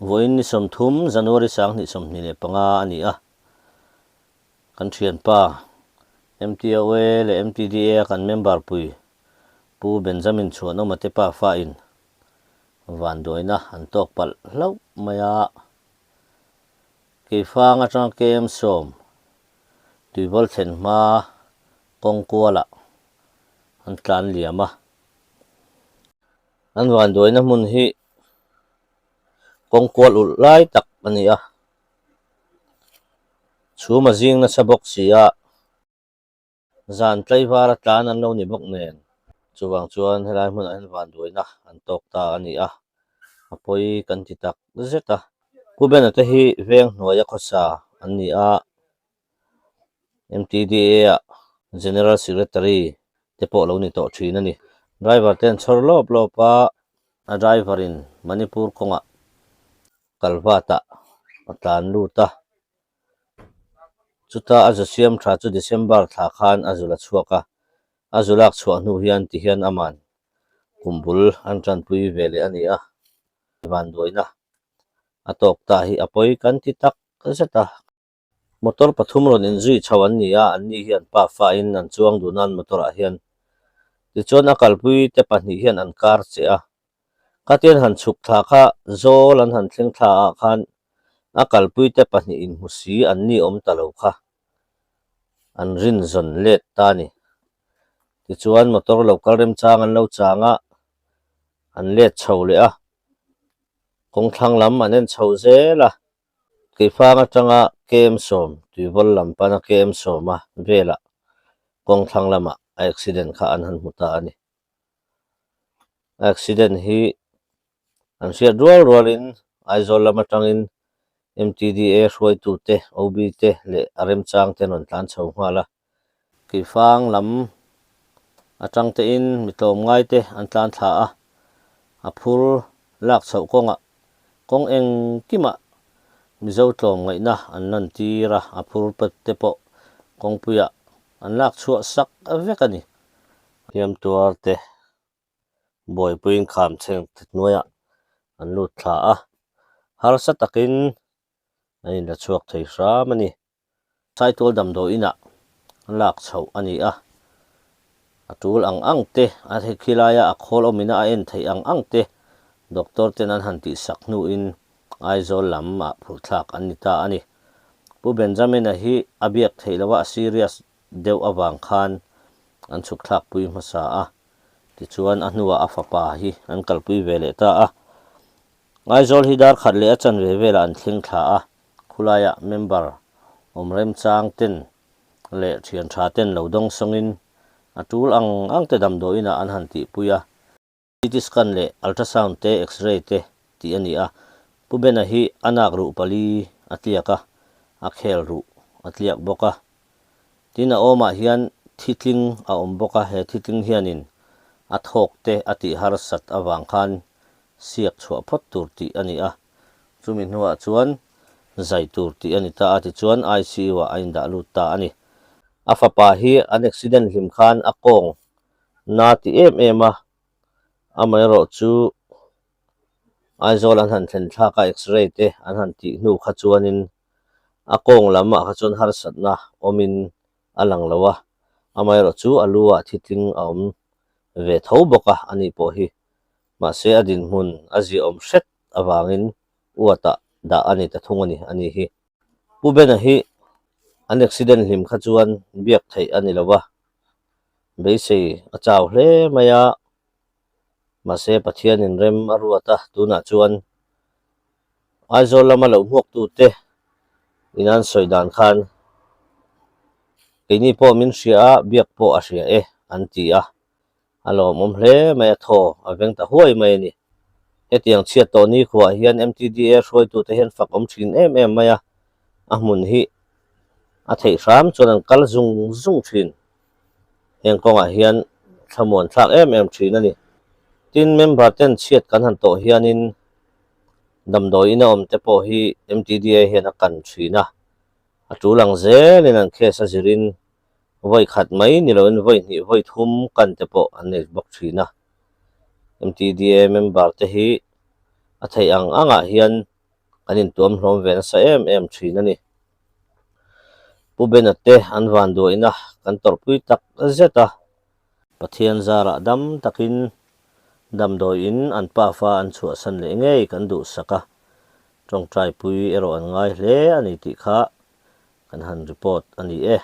Vawiin ni 30 January 2025 a ni a, kan thianpa MTOA leh MTDA a kan member pui Pu Benjamin Chhuanawma te pa fa in vanduaina an tawk palh hlauh mai a. Keifang atanga KM 10 tuivawl thlen hma kawng kualah an tlan liam a. An vanduaina hmun hi kawng kual ulh lai tak a ni a. Chhum a zing nasa bawk si a, zan tlaivar a tlan an lo ni bawk nen. Chuvang chuan helai hmunah hian vanduaina an tawk ta a ni a, a pawi kan ti tak zet a. Pu Bena te hi veng hnuaia khawsa an ni a. MTDA ah General Secretary te pawh lo ni tawh thin a ni. Driver te an chhawr lawp lawp a, a driver in Manipur kawngah kalvat ah a tlan lut a, chuta a zu siam tha chu December thla khan a zu la chhuak a, a zu lak chhuah hnu hian ti hian aman kum bul an tanpui ve leh a ni a, vanduaina a tawk ta hi a pawi kan ti tak zet a. Motor pathum rawn inzui chho an ni a, anni hian pa fain an chuang dun a an motor ah hian. Tichuan a kalpui te pahnih hian an kar che a. Khatian han chhuk thla kha zawl an han thleng thla ah khan a kalpui te pahnih inhmu si an ni awm ta lo kha an rin zawn let ta a ni. Tichuan motor lo kal remchang an lo chang a, an let chho leh a, kawngthlang lam an en chho zel a. Keifang atanga KM 10 tuivawl lam pana KM 10 a velah kawng thlang lamah a accident kha an han hmu ta a ni. A accident hi an hriat rual rualin Aizawl lam atangin MTDA hruaitute, OB te leh a remchang te an rawn tlan chho nghal a. Keifang lam atang tein mi tlawmngai te an tlan thla a, a phur lak chhoh kawngah kawng engkimah Mizo tlawmngaihna an lan tir a, a phur te pawh kawngpuiah an lak chhuah sak vek a ni. Hliam tuar te buaipuiin kham chheng hnuaiah an lut thla a, harsa takin an inla chhuak thei hram a ni. Saitual damdawi inah lak chhoh a ni a, a tul ang ang te, a khi laia a khawl awmina a en theih ang ang te doctor ten an han tihsak hnuin Aizawl lam ah phurhthlak an ni ta a ni. Pu Benjamin-a hi a biak theih loh a, a serious deuh avang khan an chhukthlak pui hmasa a, tichuan a hnuah a fapa hi an kalpui ve leh ta a. Aizawl hi dar khat leh a chanve velah an thleng thla a, Khulaiah member awm remchang ten leh thian tha ten lo dawng sawngin a tul ang ang te damdawi inah an han tihpui a. CT scan leh ultrasound te x-ray te tih a ni a, Pu Bena hi a nak ruh pali a tliak a, a khel ruh a tliak bawk a. Tin a awmah hian thitling a awm bawk a, he thitling hianin a thawk te a tih harsat avang khan siak chhuah phawt tur tih a ni a. Chumi hnuah chuan zai tur tih a ni ta a, tichuan ICU ah a indah lut ta a ni. A fapa hi an accident hlim khan a kawng na ti em em a, amaherawh chu Aizawl an han thlen thlak a x-ray te an han tih hnu kha chuanin a kawng lam ah kha chuan harsatna awmin a lang lo a, amaherawh chu a lu ah thitling a awm ve tho bawk a, ani pawh hi mahse a dinhmun a ziahawm hret avangin uatah dah a ni ta thung a ni, a ni hi. Pu Bena hi an accident hlim kha chuan biak theih a ni lo va, beisei a chau hle mai a, mahse Pathianin rem a ruat a, tunah chuan Aizawl lama lo hmuaktute in an sawi dan khan keini pawh min hria a, biak pawh a hria e an ti a. A lawmawm hle mai a, thaw a veng ta huai mai a ni. Hetiang chhiat tawh ni khuah hian MTDA hruaitute hian fak awm thin em em mai a, a hmun hi a theih hram chuan an kal zung zung thin. Heng kawngah hian thlamuan thlak em em thin a ni. Tin, member ten chhiat kan han tawh hianin damdawi ina awm te pawh hi MTDA hian a kan thin a, a tul ang zelin an case a zirin vawi khat mai ni loin vawi hnih vawi thum kan te pawh an nei bawk thin a. MTDA member te hi a theih ang angah hian. Kan intuam hlawm ve nasa em em thin a ni. Pu Bena te an vanduaina kan tawrhpui tak zet a. Pathian zarah dam takin damdawiin an pafa an chhuahsan leh ngei kan duhsak a, tawngtaipui erawh an ngai hle a ni tih kha kan han report a ni e.